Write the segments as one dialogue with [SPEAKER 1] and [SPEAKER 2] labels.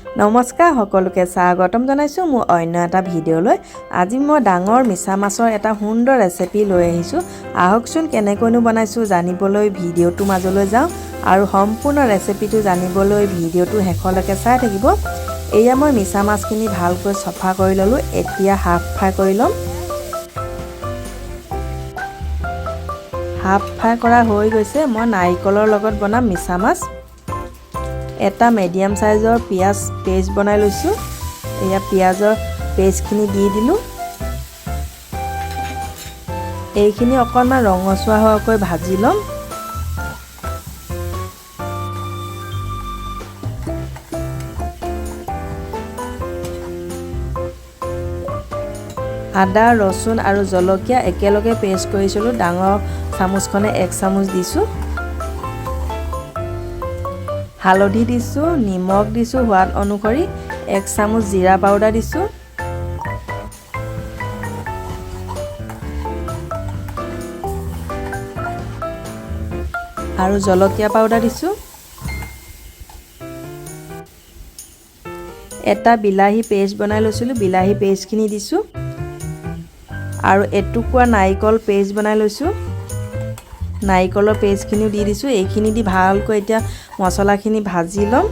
[SPEAKER 1] নমস্কাৰ, সকলোকে স্বাগতম জনাইছোঁ মোৰ অন্য এটা ভিডিঅ'লৈ। আজি মই ডাঙৰ মিছা মাছৰ এটা সুন্দৰ ৰেচিপি লৈ আহিছোঁ। আহকচোন, কেনেকৈনো বনাইছোঁ জানিবলৈ ভিডিঅ'টোৰ মাজলৈ যাওঁ আৰু সম্পূৰ্ণ ৰেচিপিটো জানিবলৈ ভিডিঅ'টো শেষলৈকে চাই থাকিব। এয়া মই মিছা মাছখিনি ভালকৈ চফা কৰি ল'লোঁ। এতিয়া হাফ ফ্ৰাই কৰি ল'ম। হাফ ফ্ৰাই কৰা হৈ গৈছে। মই নাৰিকলৰ লগত বনাম মিছা মাছ। এটা মিডিয়াম চাইজৰ পিঁয়াজ পেষ্ট বনাই লৈছোঁ। এয়া পিঁয়াজৰ পেষ্টখিনি দি দিলোঁ। এইখিনি অকণমান ৰঙচুৱা হোৱাকৈ ভাজি ল'ম। আদা, ৰচুন আৰু জলকীয়া একেলগে পেষ্ট কৰিছিলোঁ। ডাঙৰ চামুচখনে এক চামুচ দিছোঁ। হালধি দিছোঁ, নিমখ দিছোঁ সোৱাদ অনুসৰি, এক চামুচ জিৰা পাউডাৰ দিছোঁ আৰু জলকীয়া পাউডাৰ দিছোঁ। এটা বিলাহী পেষ্ট বনাই লৈছিলোঁ, বিলাহী পেষ্টখিনি দিছোঁ আৰু এটুকুৰা নাৰিকল পেষ্ট বনাই লৈছোঁ, নাৰিকলৰ পেষ্টখিনিও দি দিছোঁ। এইখিনি দি ভালকৈ এতিয়া মছলাখিনি ভাজি ল'ম।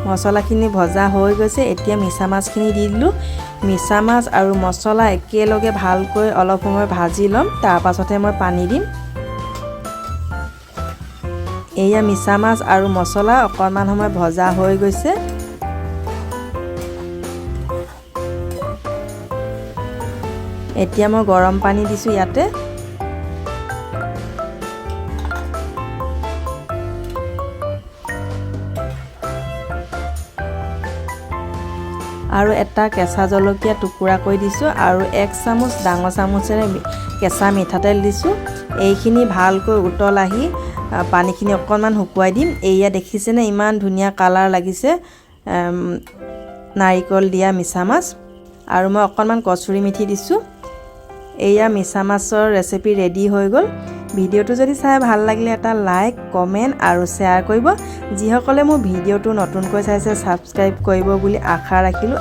[SPEAKER 1] মছলাখিনি ভজা হৈ গৈছে। এতিয়া মিছা মাছখিনি দি দিলোঁ। মিছা মাছ আৰু মছলা একেলগে ভালকৈ অলপ সময় ভাজি ল'ম, তাৰপাছতহে মই পানী দিম। এয়া মিছা মাছ আৰু মছলা অকণমান সময় ভজা হৈ গৈছে। এতিয়া মই গৰম পানী দিছোঁ ইয়াতে। আৰু এটা কেঁচা জলকীয়া টুকুৰা কৰি দিছোঁ আৰু এক চামুচ ডাঙৰ চামুচেৰে কেঁচা মিঠাতেল দিছোঁ। এইখিনি ভালকৈ উতল আহি পানীখিনি অকণমান শুকুৱাই দিম। এয়া দেখিছেনে, ইমান ধুনীয়া কালাৰ লাগিছে নাৰিকল দিয়া মিছা মাছ। আৰু মই অকণমান কচুৰি মেথি দিছোঁ। এয়া মিছা মাছৰ ৰেচিপি ৰেডি হৈ গ'ল। ভিডিঅ'টো যদি চাই ভাল লাগিলে এটা লাইক, কমেণ্ট আৰু শ্বেয়াৰ কৰিব। যিসকলে মোৰ ভিডিঅ'টো নতুনকৈ চাইছে, ছাবস্ক্ৰাইব কৰিব বুলি আশা ৰাখিলোঁ।